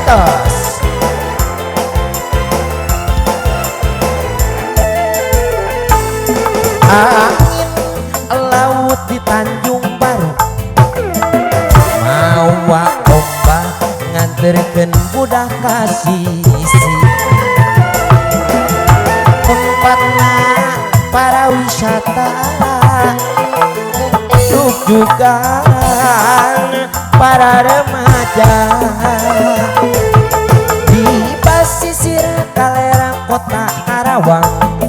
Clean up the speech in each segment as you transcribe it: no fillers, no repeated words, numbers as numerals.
Santos. Angin laut di Tanjung Baru mawa ombak nganterkeun budak ka sisi. Tempatna para wisata jugan para remaja di pesisir Kalerang kota Karawang,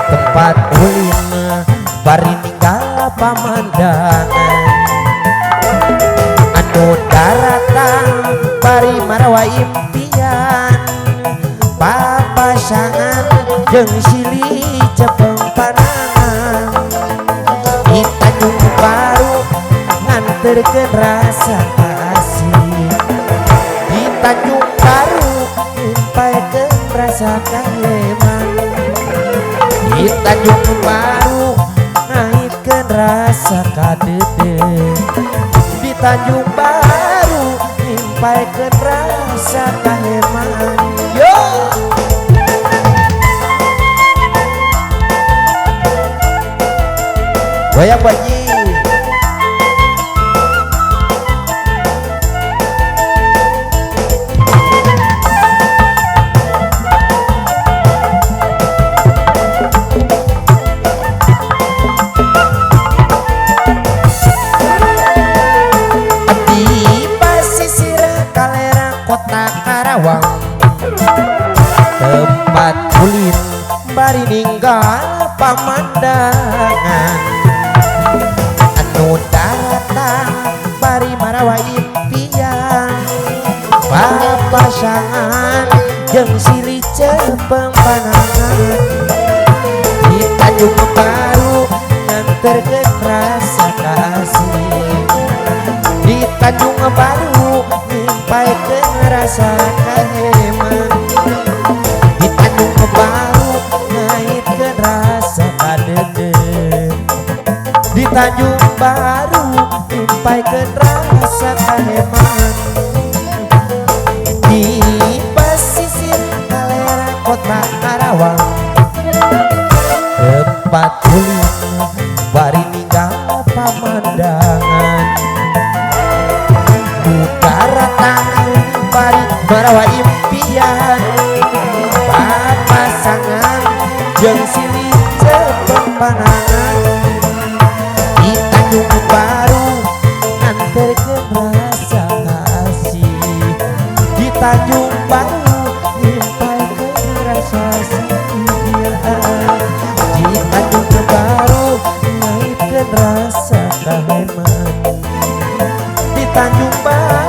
tempat ulin bari ninggal pamandangan anu daratan bari marawa impian papasangan jeung silih cepeng panangan. Di Tanjung Baru nganterkeun rasa kasih, di Tanjung Baru nyimpaekeun rasa kaheman, di Tanjung Baru ngaitkeun rasa kadede, di Tanjung Baru nyimpaekeun rasa kaheman. Yo goyang baji. Di pesisir Kalerang kota Karawang, tempat ulin bari ninggal pamandangan anu daratan bari marawa impian papasangan jeung silih cepeng panangan. Di Tanjung Baru nganterkeun rasa kasih, di Tanjung Baru nyimpaekeun rasa kaheman, di Tanjung Baru ngaitkeun rasa kadede, di Tanjung Baru nyimpaekeun rasa kaheman. Di pesisir Kalerang kota Karawang, tempat ulin bari ninggal pamandangan daratan bari marawa impian papasangan jeung silih cepeng panangan. Di Tanjung Baru nganterkeun rasa kasih, di Tanjung Baru nyimpaekeun rasa setia, di Tanjung Baru ngaitkeun rasa kaheman, di Tanjung Baru.